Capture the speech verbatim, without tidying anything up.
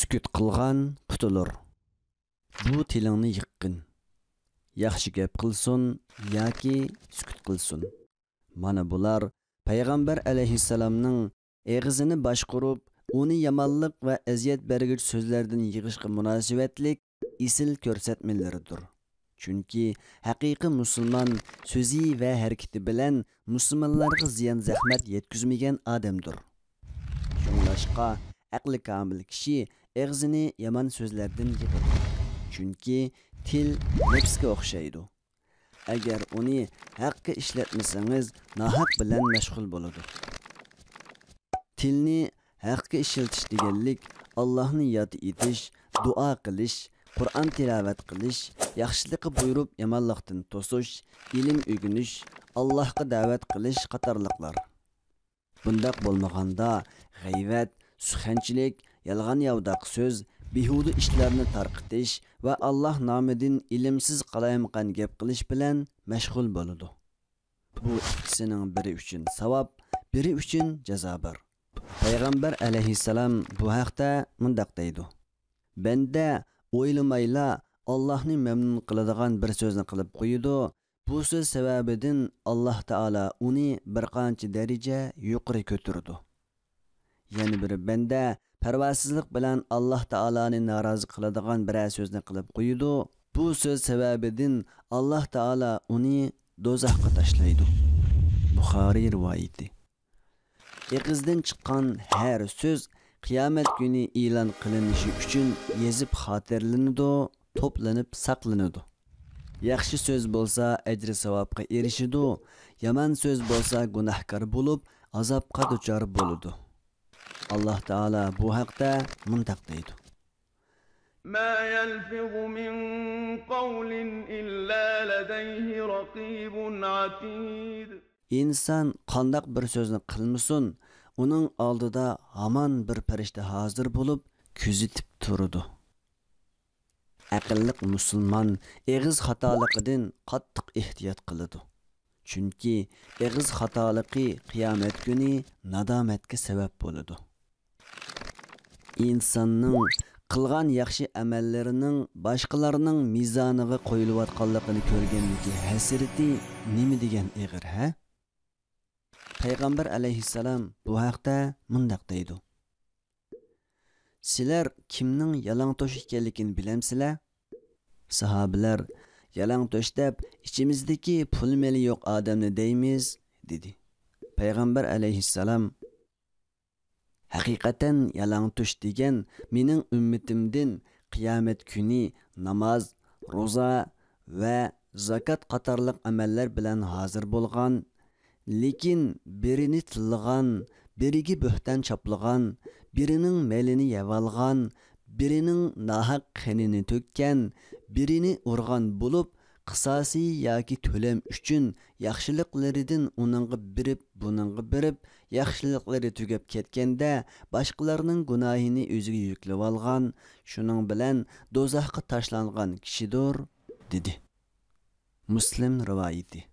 سۈكۈت قىلغان قۇتۇلۇر. بۇ تىلىڭنى يىغقىن. ياخشى گەپ قىلسۇن ياكى سۈكۈت قىلسۇن. مانا بۇلار پەيغەمبەر ئەلەيھىسسالامنىڭ ئېغىزىنى باشقۇرۇپ، ئۇنى يامانلىق ۋە ئەزىيەت بەرگۈچى سۆزلەردىن يىغىشقا مۇناسىۋەتلىك ئېسىل كۆرسەتمىلىرىدۇر. چۈنكى ھەقىقىي مۇسۇلمان سۆزى ۋە ھەرىكىتى بىلەن مۇسۇلمانلارغا زىيان-زەخمەت يەتكۈزمىگەن ئادەمدۇر. شۇڭلاشقا، ئەقلى كامىل كىشى ئېغىزىنى يامان سۆزلەردىن يىغىدۇ. چۈنكى تىل نەپسكە ئوخشايدۇ. ئەگەر ئۇنى ھەققە ئىشلەتمىسىڭىز، ناھەق بىلەن مەشغۇل بولىدۇ. تىلنى ھەققە ئىشلىتىش دېگەنلىك، ئاللاھنى ياد ئېتىش، دۇئا قىلىش، قۇرئان تىلاۋەت قىلىش، ياخشىلىققا بۇيرۇپ، يامانلىقتىن توسۇش، ئىلىم ئۆگىنىش، ئاللاھقا دەۋەت قىلىش قاتارلىقلار. بۇنداق بولمىغاندا، غەيۋەت، سۇخەنچىلىك، يالغان-ياۋىداق سۆز، بىھۇدە ئىشلارنى تارقىتىش ۋە ئاللاھ نامىدىن ئىلىمسىز قالايمىقان گەپ قىلىش بىلەن مەشغۇل بولىدۇ. بۇ ئىككىسىنىڭ بىرى ئۈچۈن ساۋاب، بىرى ئۈچۈن جازا بار. پەيغەمبەر ئەلەيھىسسالام بۇ ھەقتە مۇنداق دەيدۇ: بەندە ئويلىمايلا ئاللاھنى مەمنۇن قىلىدىغان بىر سۆزنى قىلىپ قويىدۇ، بۇ سۆز سەۋەبىدىن ئاللاھ تائالا ئۇنى بىر قانچە دەرىجە يۇقىرى كۆتۈرىدۇ. يەنە بىر بەندە پەرۋاسىزلىق بىلەن ئاللاھ تائالانى نارازى قىلىدىغان بىرەر سۆزنى قىلىپ قويىدۇ، بۇ سۆز سەۋەبىدىن ئاللاھ تائالا ئۇنى دوزاخقا تاشلايدۇ. بۇخارىي رىۋايىتى. ئېغىزدىن چىققان ھەر سۆز قىيامەت كۈنى ئېلان قىلىنىشى ئۈچۈن يېزىپ خاتىرىلىنىدۇ، توپلىنىپ ساقلىنىدۇ. ياخشى سۆز بولسا ئەجرى ساۋابقا ئېرىشىدۇ، يامان سۆز بولسا گۇناھكار بولۇپ، ئازابقا دۇچار بولىدۇ. ئاللاھ تائالا بۇ ھەقتە مۇنداق دەيدۇ: ما يلفظ من قول إلا لديه رقيب عتيد. ئىنسان قانداق بىر سۆزنى قىلمىسۇن، ئۇنىڭ ئالدىدا ھامان بىر پەرىشتە ھازىر بولۇپ، كۆزىتىپ تۇرىدۇ. ئەقىللىق مۇسۇلمان ئېغىز خاتالىقىدىن قاتتىق ئېھتىيات قىلىدۇ. چۈنكى ئېغىز خاتالىقى قىيامەت كۈنى نادامەتكە سەۋەب بولىدۇ. ئىنساننىڭ قىلغان ياخشى ئەمەللىرىنىڭ باشقىلارنىڭ مىزانىغا قويۇلۇۋاتقانلىقىنى كۆرگەندىكى ھەسرىتى نېمە دېگەن ئېغىر، ھە؟ پەيغەمبەر ئەلەيھىسسالام بۇ ھەقتە مۇنداق دەيدۇ: سىلەر كىمنىڭ يالاڭتۆش ئىكەنلىكىنى بىلەمسىلەر؟ ساھابىلەر: يالاڭتۆش دەپ ئىچىمىزدىكى پۇل-مېلى يوق ئادەمنى دەيمىز، دېدى. پەيغەمبەر ئەلەيھىسسالام: ھەقىقەتەن يالاڭتۆش دېگەن مېنىڭ ئۈممىتىمدىن قىيامەت كۈنى ناماز، روزا ۋە زاكات قاتارلىق ئەمەللەر بىلەن ھازىر بولغان، لېكىن بىرىنى تىللىغان، بىرىگە بۆھتان چاپلىغان، بىرىنىڭ مېلىنى يەۋالغان، بىرىنىڭ ناھەق قېنىنى تۆككەن، بىرىنى ئۇرغان بولۇپ، قىساسى ياكى تۆلەم ئۈچۈن ياخشىلىقلىرىدىن ئۇنىڭغا بېرىپ، بۇنىڭغا بېرىپ، ياخشىلىقلىرى تۈگەپ كەتكەندە، باشقىلارنىڭ گۇناھىنى ئۆزىگە يۈكلىۋالغان، شۇنىڭ بىلەن دوزاخقا تاشلانغان كىشىدۇر، دېدى. مۇسلىم رىۋايىتى.